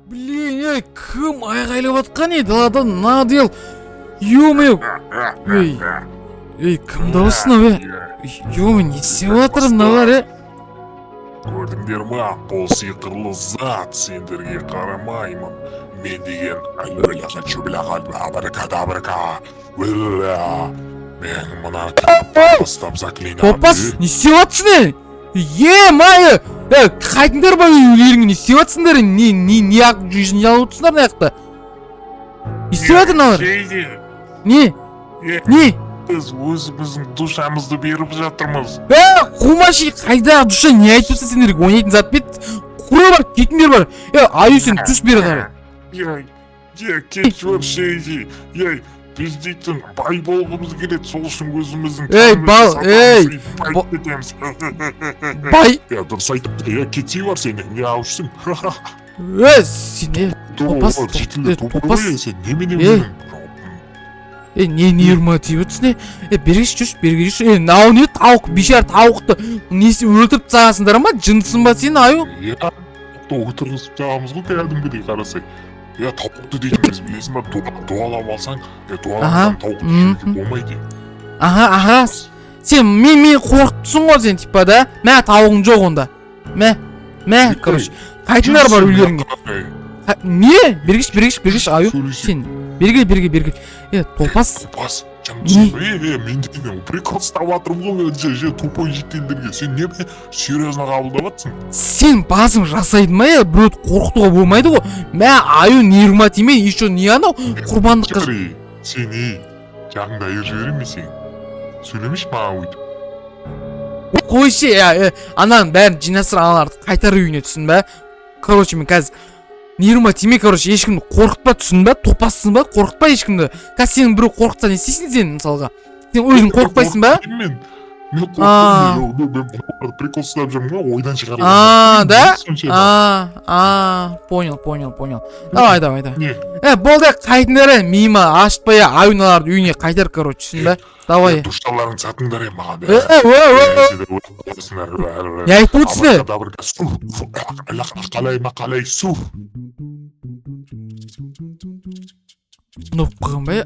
Блин, ей, кім айғайлап жатқан, ей, далада надел? Ё-моё! Ей, ей, кім дауысы мынау, е? Ё-моё, не істеп жатыр мыналар, е? Көрдіңдер ма, бұл сиқырлы зат, сендерге қарамаймын. Мен деген мен мына бастап заклинание. Топас, не істеп жатсың, ей? Е, май, е, қайтыңдар ба үйлеріңе, не істеп жатсыңдар, не, не, не, не алып отырсыңдар мына жақта? Не істеп жатыр мыналар? Не? Не? Біз өзіміздің душамызды беріп жатырмыз. Е, қумаши, қайдағы душа, не айтып тұрсың сендер, ойнайтын зат па еді? Құра бар, кетіңдер бар. Е, аю, сен түс бері қарай. Ей, е, кетші бар, Шейди. Ей, біз дейтін бай болғымыз келеді, сол үшін өзіміздің Ей, тәнімізді бал, сатамыз, ей, байып кетеміз. Бай, Е, дұрыс айтып, е, кетсей бар, сен не алыпсың? е, сен, е, топас, Жетілер, е, топас топас. ғой, сен немене Ей. өзің? Е, не нервыма тиіп отырсың, е? Е, бері жүрші, бері жүрші. Е, мынау не тауық, бейшара тауықты несі өлтіріп тастағансыңдар ма? Жындысың ба сен, аю? Е, тауықты отырғызып тастағанбыз ғой кәдімгідей, қарасай. Е, тауықты дейтін біз білесің ба, дуалап алсаң, е, дуалаған тауықты жеуге болмайды. Аха, аха. Сен мен қорқытсың ғой сен, типа, да? Мә, тауығың жоқ онда. Мә, мә, короче. Қайтыңдар бар үйлеріңе. Ей, Не? Бергеш, бергеш, бергеш, аю. сөйлесейік. Сен бері кел, бері кел, бері кел. Е, топас. Топас, Не? жандысың. Е, е, мен деген прикол ұстап жатырмын ғой мен, же, же, тупой жительдерге. Сен не серьезно қабылдап жатсың? Сен басың жасайды ма, е? Біреуді қорқытуға болмайды ғой. Мә, аю, нервыма тиме, еще не анау құрбандыққа. Ей, сен, ей, жағыңды айырып жіберемін мен сені. Сөйлемеші маған өйтіп. Қойшы, е, е, ананың бәрін жинастыр, аналарды қайтар үйіне, түсін ба? Короче, мен қазір нервыма тиме, короче, ешкімді қорқытпа, түсін ба? Топассың ба? Қорқытпа ешкімді. Қазір сені біреу қорқытса, не істейсің сен, мысалға? Сен өзің қорықпайсың ба? Қорқытпаймын мен. Мен А. қорқытпаймын. Мен мен прикол ұстап жүрмін ғой, ойдан шығарып. А, да? Сонша. А, а, понял, понял, понял. Давай, давай, давай. Не? Е, болды, қайтыңдар, е, миыма ашытпай, е, аюналарды үйіне қайтар, короче, түсін ба? Давай. Душаларыңды сатыңдар, е, маған. Е, е, е, е, е. Не айтып отырсың, е? Қалай мақалай су. Болып қалған ба, е?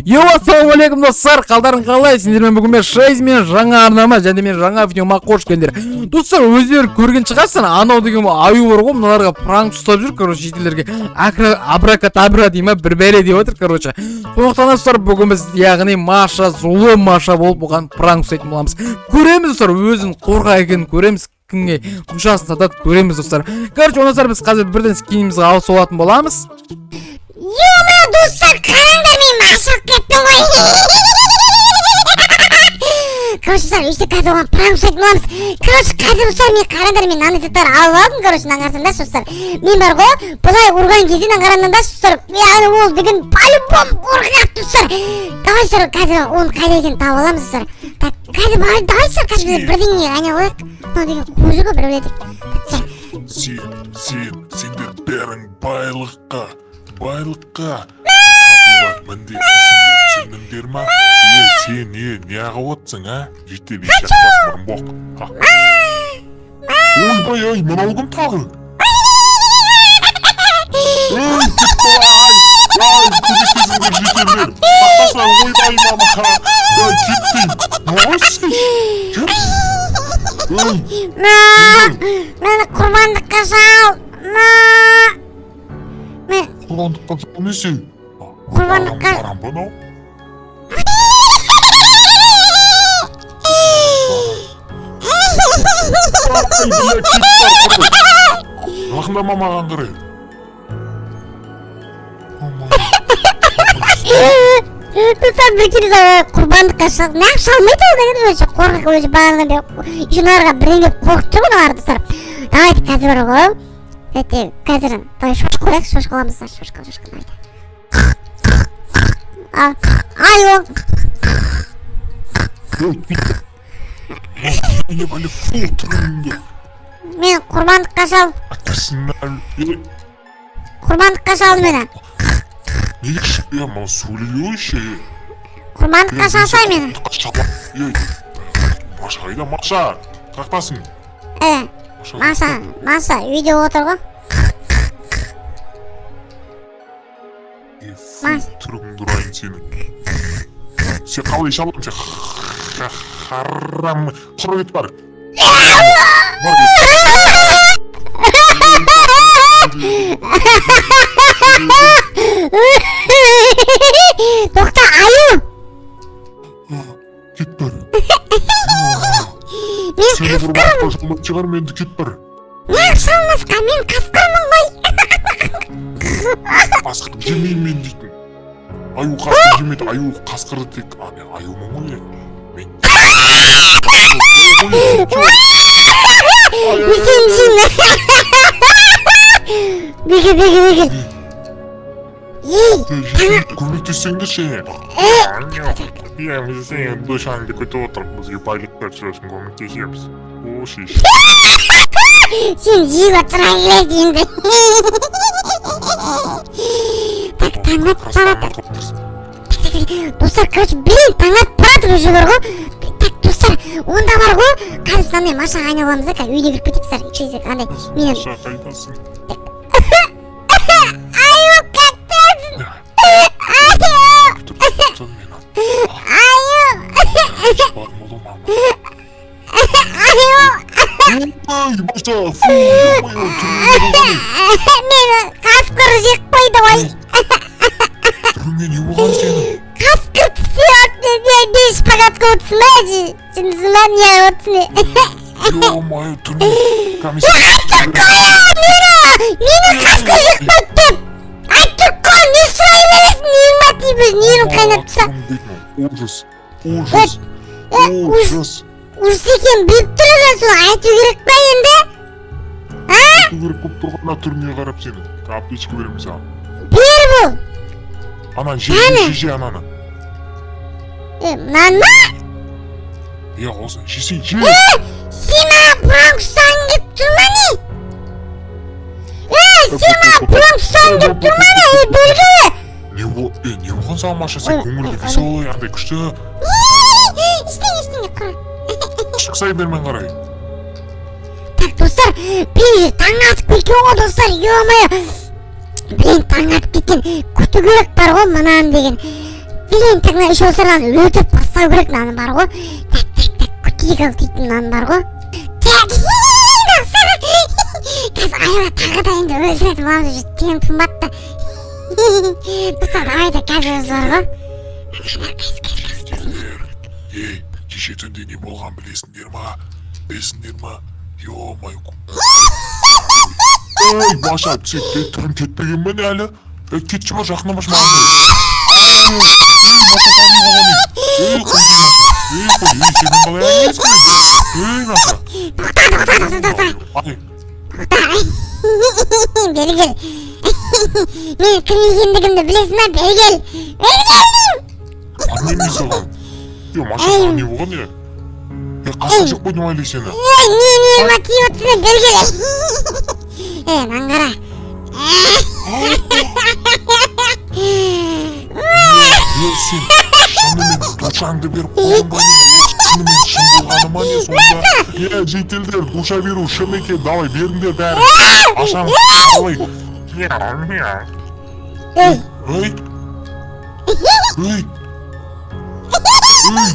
Йоу, ассалаумағалейкум, достар, қалдарың қалай? Сендермен бүгін мен Шейз, мен жаңа арнама және мен жаңа видеома қош келдіңдер. Достар, өздері көрген шығарсыңдар, анау деген аю бар ғой, мыналарға пранк ұстап жүр, короче, жительдерге. Абракадабра дей ма, бір бәле деп отыр, короче. Сондықтан, достар, бүгін біз, яғни Маша, зулы Маша болып оған пранк ұстайтын боламыз. Көреміз, достар, өзін қорқақ екенін көреміз, кімге душасын сатады көреміз, достар. Короче, ондан достар, біз қазір бірден скинімізге ауысып алатын боламыз. Ё-моё, достар, қараңдар, мен ашылып кеттім ғой. Короче, достар, өйстіп қазір оған пранк жасайтын боламыз. Короче, қазір, достар, мен қараңдар, мен мынандай заттар алып алдым, короче, мынаны қарасаңдаршы, достар. Мен бар ғой, былай ұрған кезде мынаны қараңдаршы, достар, яғни ол деген по-любому қорқады, достар. Давай, достар, қазір оның қайда екенін тауып аламыз, достар. Так, қазір бар, давай, достар, қазір біз бірдеңеге айналайық. Мынау деген қозы ғой, бір біледі. Так, достар, Сен, сен, сендер бәрің байлыққа, байлыққа тартуға міндеттісіңдер, түсіндіңдер ма? Е, сен, е, неғып отырсың, а? Житель жақпас мұрынбоқ. Ойбай, ай, мынау кім тағы? Ей, кетті, ай, ай, көмектесіңдер, жительдер. Сақтасыңдар, ойбай, мама, ай, кеттім. Мынау сен? Кім? Ей, мә, мені құрбандыққа шал. Мә. Мен құрбандыққа шал несі? Құрбандыққа- Барам ба мынау? Ай, бля, кетіп бар, құры. Жақындама маған қарай. Достар, бір келе құрбандыққа шал. Неғып шалмайды ол деген, өзі қорқақ, өзі бағанадан бері еще мыналарға бірдеңе деп қорқытып жүр ғой мыналарды, достар. Давайте қазір бар ғой. Давайте қазір давай шошқа қояйық, шошқа аламыз, достар, шошқа, шошқа, давайте. А, аю. Не бәле, фу, түріңді. Мен құрбандыққа шал. Әкесін, Құрбандыққа шал мені. неге е, мына сөйлей қойшы, е. Құрбандыққа шалсай мені. Ей, Маша қайда, Маша? Қаяқтасың? Е, Маша, Маша үйде отыр ғой. Түріңді ұрайын сенің. Сен қалай іше аласың, сен харам, құр кет бар. Бар кет. Тоқта, аю. Кет бар. Мен Сені қасқырмын. бір уақытта шалмайтын шығармын енді, кет бар. Неғып шалмасқа, мен қасқырмын ғой. Қасқыр жемеймін мен дейтін. Аю қасқыр жемейді, аю қасқырды тек. А, мен аюмын ғой, мен. Сен, сен. Беге, беге, беге. Ей, Көмектессеңдерші. Иә, біз сенің душаңды күтіп отырмыз, бізге байлық беріп сосын көмектесеміз. О, шеш. Сен жеп отыра келеді енді. Так, таң атып барады. Достар, короче, блин, таң атып барады уже бар ғой. Так, достар, онда бар ғой. Қазір біз андай Машаға айналамыз да, қазір үйіне кіріп кетейік, достар. Через андай, мен. Маша, қайдасың? Аю, қайтасың? Аю. Күтіп тұрсың мені. Аю. Бар молы мама. Аю. Ой, Маша, фу, ё-моё, түріңе не болған ей? Мені қасқыр жеп қойды ғой. Түріңе не болған сенің? Қасқыр тістеп алып, не шпагатқа отырсың ба, жындысың ба, не отырсың? Ё-моё, түріңе комиссия. Мені қасқыр жеп қойды деп. Айтып қой, не сұрай бересің, нервіме тиіп, нервім қайнап тұрса. Ужас, ужас, ужас. Ұрыс екенін біліп тұр екен, соны айту керек па енді? А? Айту керек болып тұрған түріңе қарап сенің. Аптечка беремін саған. Бер бұл. Ананы же, Әне. же, же ананы. Мынаны ма? Иә, осыны жесей, же. Сен маған пранк ұстағың келіп тұр ма не? Сен маған пранк ұстағың келіп тұр ма не? Бергелі. Не бол, не болған саған, Маша, сен Ой, көңілді ой, веселый, андай күшті. Ештеңе, ештеңе, құр. Шықсай бермен қарай. Так, достар, блин, таң атып кеткен ғой, достар, ё-моё. Блин, таң атып кеткен. Күту керек бар ғой мынаны деген. Блин, так, мына үш достар, мынаны өлтіріп тастау керек мынаны бар ғой. Так, так, так, күтейік ал дейтін мынаны бар ғой. Так, достар, қазір аюға тағы да енді өлтіретін боламыз, уже тем қымбатты. Достар, давайте қазір өзі бар ғой. Ей, кеше түнде не болған білесіңдер ма? Білесіңдер ма? Ё-моё. Ей, Маша, сен түрің кетпеген бе не әлі? Кетші бар, жақындамашы маған. Ей, Маша, саған не болған ей? Ей, қой, Маша. Ей, қой, ей, сенің қалай әңгімесің? Ей, Маша. Тоқта, тоқта, тоқта, тоқта. Ай, Тоқта. Бері кел. Мен кім екендігімді білесің ба? Бері кел. Бері кел деймін. А не саған? Е, Маша, саған не болған е? Е, қасқыр жеп қойды ма әлі сені? Ей, не, не, ма тиіп отырсың, бері кел. Ей, мынаны қара. Е, сен шынымен душаңды беріп қойдың ба не? Шынымен шын болғаны ма не сонда? Е, жителдер, душа беру шын екен, давай беріңдер бәрін. Ашамыз, қалай? Мяу, мяу. Ей, Ей! Ей! Ей!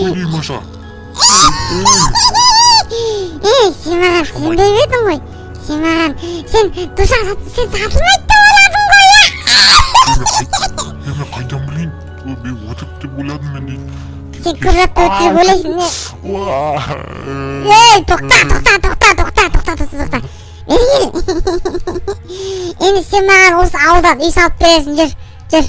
Ей, Маша! Ой, Маша! Ей! Ей, сен маған сенбеп едің ғой. Сен маған, сен душа сен сатылмайды деп ойладың ғой, иә? Мен қайдан білейін? Мен өтірік деп ойладым мен дейді. Сен көп затты өтірік ойлайсың, не? Уа! Ей, тоқта, тоқта, тоқта, тоқта, тоқта, тоқта, тоқта. Бері кел. Енді сен маған осы ауылдан үй салып бересің, жүр, жүр.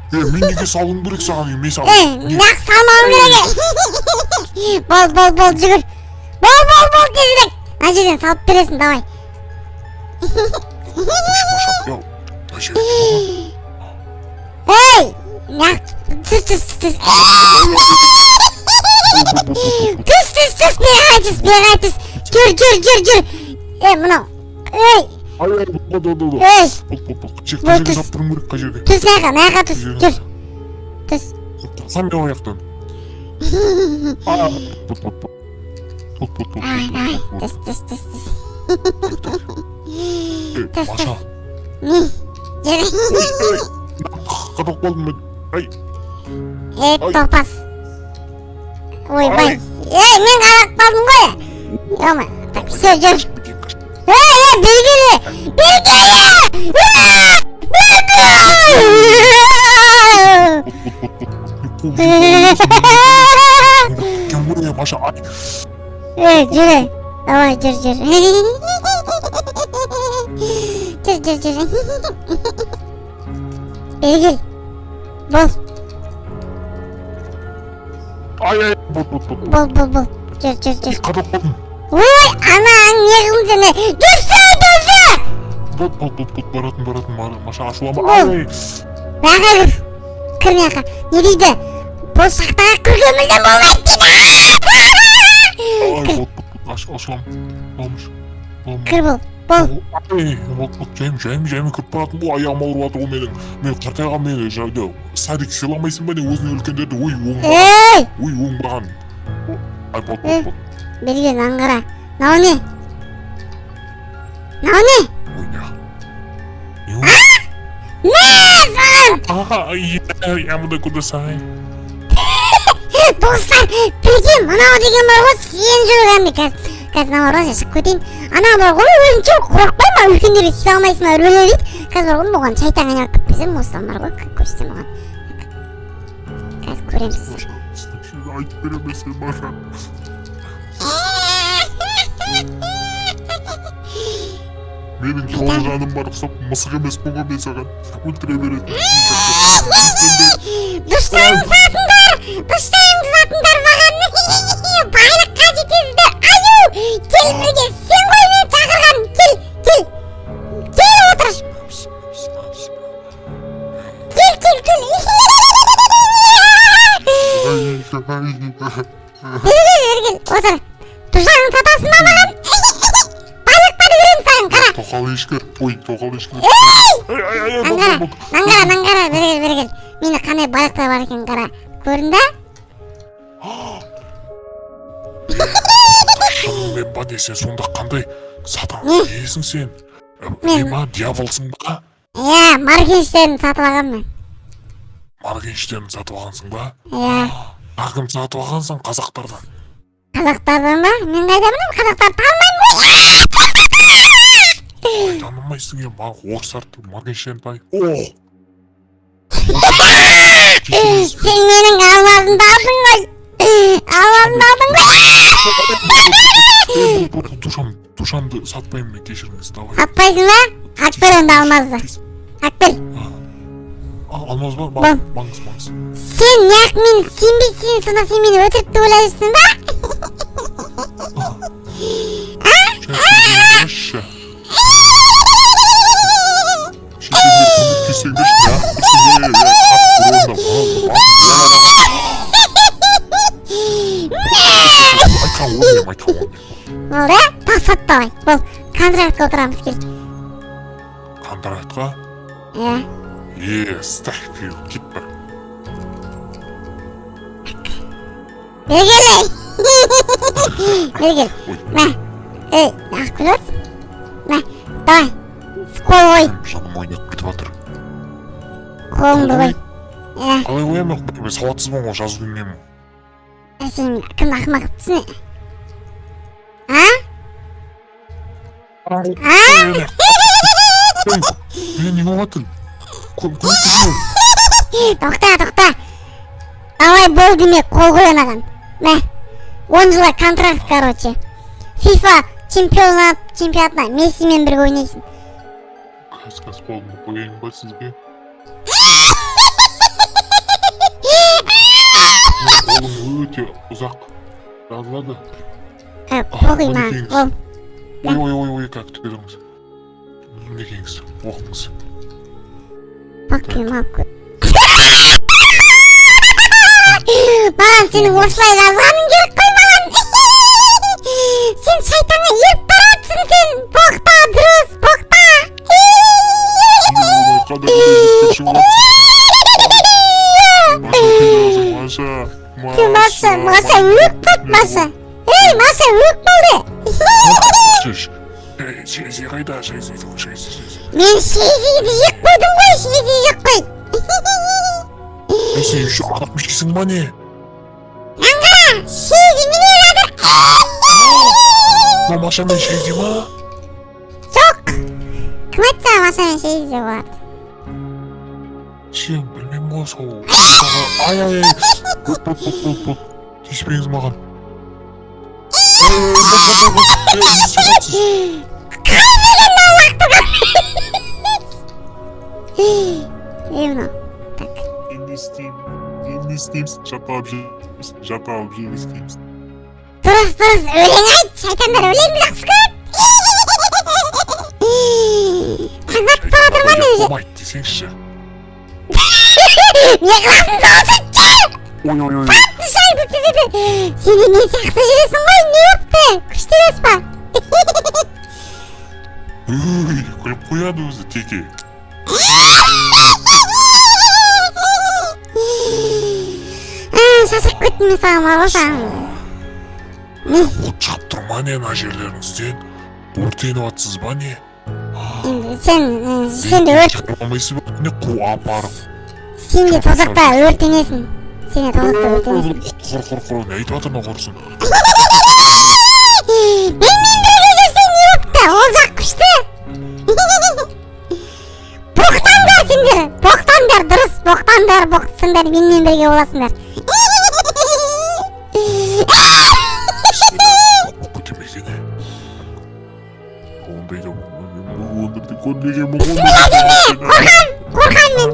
Е, мен неге салуым керек саған үй? Мен саған. Ей, нақ салмауым керек. Бол, бол, бол, жүгір. Бол, бол, бол, тезірек. Мына жерден салып бересің, давай. Маша, я, мына жерде не болған? Ей, нақ, түс, түс, түс. Түс, түс, түс, бері қарай түс, бері қарай түс. Жүр, жүр, жүр, жүр. Ей, мынау. Ей, Ай, ай, бол, бол, бол, бол. ей, Бол, бол, бол. Қай Бол, жерге түс. салып тұруым керек, қай жерге? Түс мына жаққа, мына жаққа түс, жүр. Түс. Қорқамын мен ол жақтан. А, бол, бол, бол. Бол, бол, бол, Давай, бол, давай, бол, түс, түс, түс, түс. бол. Ей, Тас, Маша. Не? Жүр. Ой, қадап қалдым мен. Ай, Ей, Ай. топас. Ойбай. Ай. Ей, мен қарап қалдым ғой. Ема, так, все, жүр. Бекер қаш. Ей, ей, бері кел. Бері кел. Бері. Қуып жеткен ғой, Маша. Ай, Ей, жүр. Давай, жүр, жүр. Жүр, жүр, жүр. Бері кел. Бол, ай, ай, бол, бол, бол. бол, бол, бол. Жүр, жүр, жүр. Қадап қалдым. Ой, анаң не қылдың сен? Жүрсі, жүрсі! Бол, бол, бол, бол, баратын, баратын, Маша, ашуланба. Бол. Ай, Мына кір. Кір мына жаққа. Не дейді? Бұл шахтаға кіруге мүлдем болмайды дейді. Ай, бол, бол, бол, ашуланма. Болмыш. Болмыш. Кір бол, бол. Ай, бол, бол, жайым, жайым, жайым кіріп баратын бұл аяғым ауырып жатыр ғой менің. Мен қартайған мені жайды. Садик сыйламайсың ба не өзіңе үлкендерді? Ой, оңбаған. Ей! Ой, оңбаған. Ай, бол, бол, бол. Бері кел, мынаны қара. Мынау не? Мынау не? Ой, не? Не ол? Не саған? Ай, я кудасай. Достар, прикинь, мынау деген бар ғой, сен жүр кәдімгі қазір. Қазір мынау бар ғой, шығып кетейін. Анау бар ғой, өзінше қорықпай ма, үлкендерге сыйлай алмайсың ба, өле дейді. Қазір бар ғой, оған шайтан айналып кетпесем, осыдан бар ғой, көрсетемін оған. Қазір көреміз. Айтып беремін сен, Маша. Менің тоғыз жаным бар ұқсап мысық емеспін ғой мен саған. Өлтіре беретін. Дұшпаныңды сатыңдар! Дұшпаныңды сатыңдар маған! Байлыққа жетесіздер! Аю! Кел бірге, сен ғой мені шақырған! Кел, кел! Кел отыр! Кел, кел, кел! Бері кел, бері кел, отыр! Дұшпаныңды сатасың ба маған? Байлықтарды беремін саған, қара! Тоқал ешкі. Ой, тоқал ешкі. Ей! Ай, ай, ай, Мынаны бол, қара, бол, бол. мынаны қара, мынаны қара, бері кел, бері кел. Менде қандай байлықтар бар екенін қара. Көрдің ба? Шынымен ба не сен сонда қандай сатан Не? несің сен? Мен- Не ма, дьяволсың ба? Иә, Моргенштерн сатып алғанмын мен. Моргенштерн сатып алғансың ба? Иә. Тағы кім сатып алғансың қазақтардан? Қазақтардан ба? Мен қайда білемін, қазақтарды танымаймын ғой. Ой, танымайсың е, орыстарды Моргенштерн тай. О! Сен менің алмазымды алдың ғой. Алмазымды алдың ғой. Тушамды сатпаймын мен, кешіріңіз, давай. Сатпайсың ба? Алып бер онда алмазды. Алып бер. Алмаз ба? Бол. Маңыз, маңыз. Сен неғып мені сенбейсің, сонда сен мені өтірік деп ойлай жүрсің ба? Шай, шетелдер көмектессеңдерші, неғып тұрсың, ей, ей, қатты орында, айтқан орын, айтқан орын. Болды, тас сат давай. Бол, контрактқа отырамыз, кел. Контрактқа? Иә. Е, стахфир, кет бір. Бері кел. Бері кел. Ой, Мә. Ей, неғып күліп отырсың? Мә, давай. Қол қой. жаным ойнап кетіп жатыр. Қолыңды қой. Иә. Қалай қоямын мен? Мен сауатсызбын ғой, жазу білмеймін. Сен кімді ақымақ қылып тұрсың? А? А? Ей, не болып жатыр? Көмектесіңдер. Тоқта, тоқта. Давай бол деме, қол қой анаған. Мә. 10 жылға контракт, короче. FIFA чемпионатына Мессимен бірге ойнайсың. Қазір, қазір қолымды қояйын ба сізге? Менің қолым өте ұзақ жазылады. Оқи маған, мінекейіңіз. бол. Ой, ой, ой, ой, как күте тұрыңыз. Мінекейіңіз, оқыңыз. Оқи маған. Маған сенің осылай жазғаның керек қой маған. Сен шайтанға еріп баратсың сен. Боқта, дұрыс, боқта. Ой, қандай құдай шығып жатсың. Маша, Маша, Сен Маша, Маша өліп қалды, Маша. Ей, Маша өліп қалды. Ей, Шези қайда? Шези, Шези, Шези. Мен Шезиді жеп қойдым ғой, Шези жеп қой. Ей, сен еще адам жейсің ба, не? Аңға, Шези міне жатыр. Мынау Маша мен Шези ма? Жоқ. Кім айтты саған Маша мен Шези болады? Сен білмеймін ғой сол. Ай, ай, ай. Болды, болды, болды, болды, болды. Тиіспеңіз маған. Ей, ей, болды, болды, болды. Ей, не істеп жатсыз? Ей, мынау. Мен не істеймін? Мен не істейміз? Жата алып жейміз. Жата алып жейміз істейміз. Дұрыс, дұрыс, өлең айт, шайтандар өлеңді жақсы көреді. Таң атып бара жатыр ма не уже? Болмайды десеңізші. Не қыласың сосын? Ой, ой, ой. Шайды түзеді. Сен де мен сияқты жүресің ғой, не болыпты? Күшті емес па? Үй, күліп қояды өзі теке. Шашып кеттім мен саған бар ғой саған. От шығып тұр ма, не, мына жерлеріңізден? Өртеніп жатсыз ба, не? Енді сен, сен де өрт, Шығара алмайсыз ба? Не, қу апарып. Сен де тозақта өртенесің. Сен де тозақта өртенесің. Құр, құр, құр, не айтып жатыр мынау құрысын? Менімен бірге жүрсең не болыпты? Ол жақ күшті. Боқтаңдар сендер, боқтаңдар, дұрыс, боқтаңдар, боқтысыңдар, менімен бірге боласыңдар. Болып кете ме екен, е? Ондайды өмірде көрмегенмін ғой. Бісміллә деме, қорқам, қорқам мен.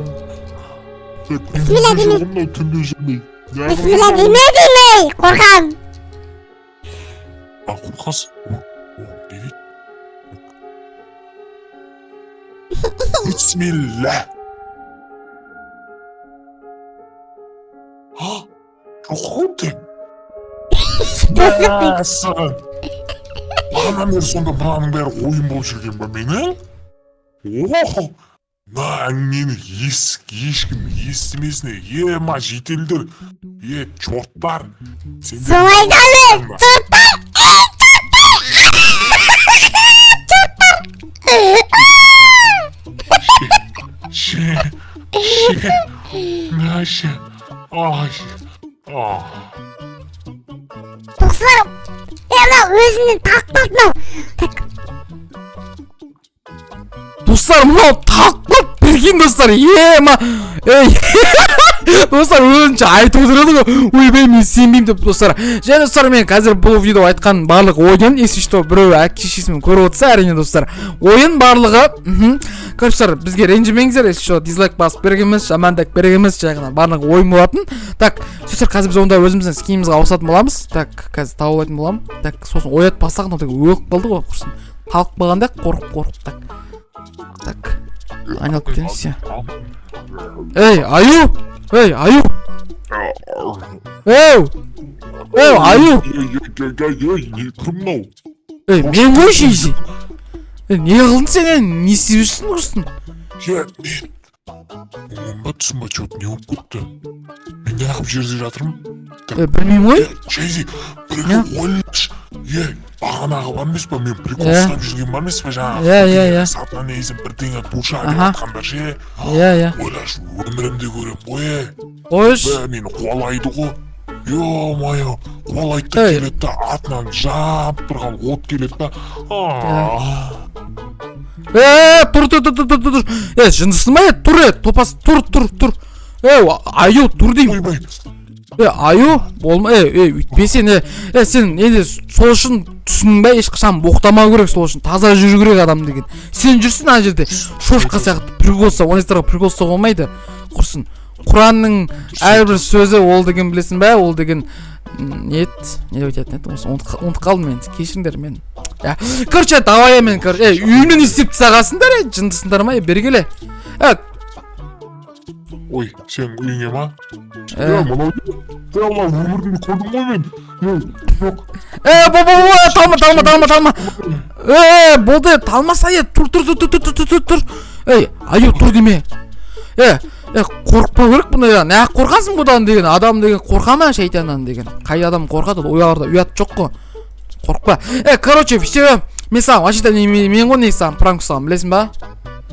Бісміллә деме. Мынау түнде жүрмей. Бісміллә деме демей, қорқам. А, қорқасың? О, о, не дейді? Бисмилля. А, жоқ қой тең. Тосық. Мәссаған. Бағанадан бері сонда мынаның бәрі ойын болып жүрген ба менің? Охо! Мына әңгімені ешкім естімесін. Е, ма, жителдер, е, чорттар. Сендер Солай айтамын, чорттар, ей, чорттар, чорттар. Ше, ше, мына ше, ай, а. Тоқсылар, е, мынау өзінен тағып қалды мынау. Так, Достар, мынау тағып қалды, прикинь, достар, ема. Ей, достар, өзінше айтып отырады ғой, ойбай, мен сенбеймін деп, достар. Және, достар, мен қазір бұл видео айтқан барлық ойын, если что, біреу әке шешесімен көріп отырса, әрине, достар, ойын барлығы, Короче, достар, бізге ренжімеңіздер, если что, дизлайк басып керек емес, жамандап керек емес, жай ғана барлығы ойын болатын. Так, достар, қазір біз онда өзіміздің скинімізге ауысатын боламыз. Так, қазір тауып алатын боламын. Так, сосын оятпасақ, мынау деген өліп қалды ғой, құрсын. Талып қалғанда қорқып, қорқып, так. Так, айналып кетеміз, все. Ей, аю! Ей, аю! Ей! Ей, аю! Ей, ей, ей, ей, не кім мынау? Ей, мен ғой, Шези. Ей, не қылдың сен, ей? Не істеп жүрсің, құрсын? Е, мен оңым ба, түсім ба, че не болып кетті? Мен неғып жерде жатырмын? Е, білмеймін ғой. Е, Шези, бірге ойлашы. Е, бағанағы бар емес па, мен прикол ұстап жүрген бар емес па жаңағы? Иә, иә, иә. Сатанизм, бірдеңе, душа деп жатқандар ше. Иә, иә. Ойлашы, өмірімде көремін ғой, е. Қойшы. Бә, мені қуалайды ғой. Ё-моё, қуалайды да Ей. келеді да, артынан жап тұрған от келеді да. Аа. Е, тұр, тұр, тұр, тұр, тұр, тұр. Е, жындысың ба, е, тұр, е, топас, тұр, тұр, тұр. Е, аю, тұр деймін. Ойбай. Е, аю, болма, е, е, өйтпе сен, е, е, сен енді сол үшін түсіндің ба, ешқашан боқтамау керек, сол үшін таза жүру керек адам деген. Сен жүрсің ана жерде, шошқа сияқты прикол ұстап, ондайларға прикол ұстауға болмайды. Құрсын. Құранның әрбір сөзі ол деген білесің бе, ол деген, не еді, не деп айтатын еді, осы ұмытып қалдым мен, кешіріңдер мен. Я, короче, давай мен, короче, ей, үйімнен не істеп тастағансыңдар, ей, жындысыңдар ма, ей, бері келе. Е, Ой, сен үйіңе ма? Е. Е, мынау не? Е, мынау өмірімде көрдім ғой мен. Е, жоқ. Е, бо, бо, бо, талма, талма, талма, талма. Е, болды, талмаса, е, тұр, тұр, тұр, тұр, тұр, тұр, тұр, тұр. Ей, аю, тұр деме. Е, е, қорықпау керек бұндай, неғып қорқасың бұдан деген, адам деген қорқа ма шайтаннан деген? Қай адам қорқады, ояларда ұят жоқ қой. Қорықпа. Е, короче, все, Мен саған вообще мен ғой негізі саған пранк ұстағанмын, білесің ба?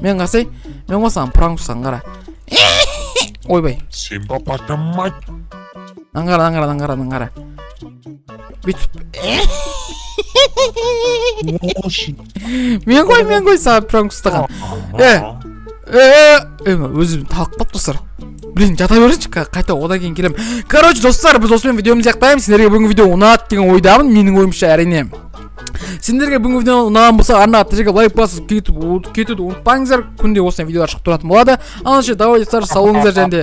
Мен қарасай, мен ғой саған пранк ұстаған, қара. Ойбай. Сен ба, патамай? Мынаны қара, мынаны қара, мынаны қара, мынаны қара. Бүйтіп. Мен ғой, мен ғой саған пранк ұстаған. Е. Е, е, өзім талып қалыпты, достар. Блин, жата берсінші, қайта одан кейін келемін. Короче, достар, біз осымен видеомызды аяқтаймыз. Сендерге бүгінгі видео ұнады деген ойдамын, менің ойымша, әрине. Сендерге бүгінгі видео ұнаған болса, арнаға тіркеліп, лайк басып кетуді ұмытпаңыздар. Күнде осындай видеолар шығып тұратын болады. Ал ендеше, давай, достар, сау болыңыздар және де.